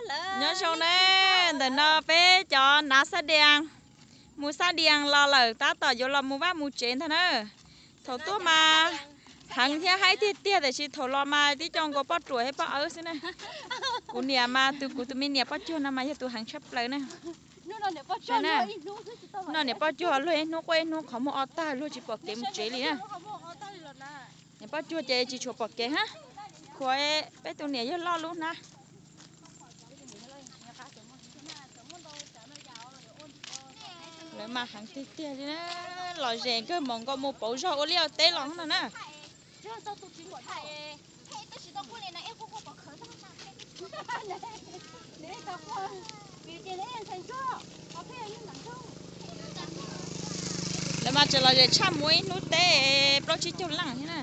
Nyob zoo na, ntawm no peb cov nav xab dias mus xab dias los lawm, tab tom yuav los mus vaj mus tsev ntag na. Thaum tuaj mas heev thiab haib tiag tiag, tiam sis thaum los mas tib co nkaus poj ruam thiab poj awb xwb na. Kuv niam mas tus, kuv tus me niam poj cuag no mas yog tus heev tshaj plaws na. Noj niam poj cuag luag ib hnub quaj ib hnub, qhov muag o tag luag tsis pom kev mus tsev li na. Niam poj cuag ces tsis tshua pom kev hab. Khuav peb tus niam yog loj lub hnab. Lawv mas heev tiag tiag li na, lom zem kawg, mus nkaus mus pauv zog ua liaj ua teb los no na. Lawv mas tseem lom zem tshaj, mus ib hnub teb plaub tsib caug leej thiab na.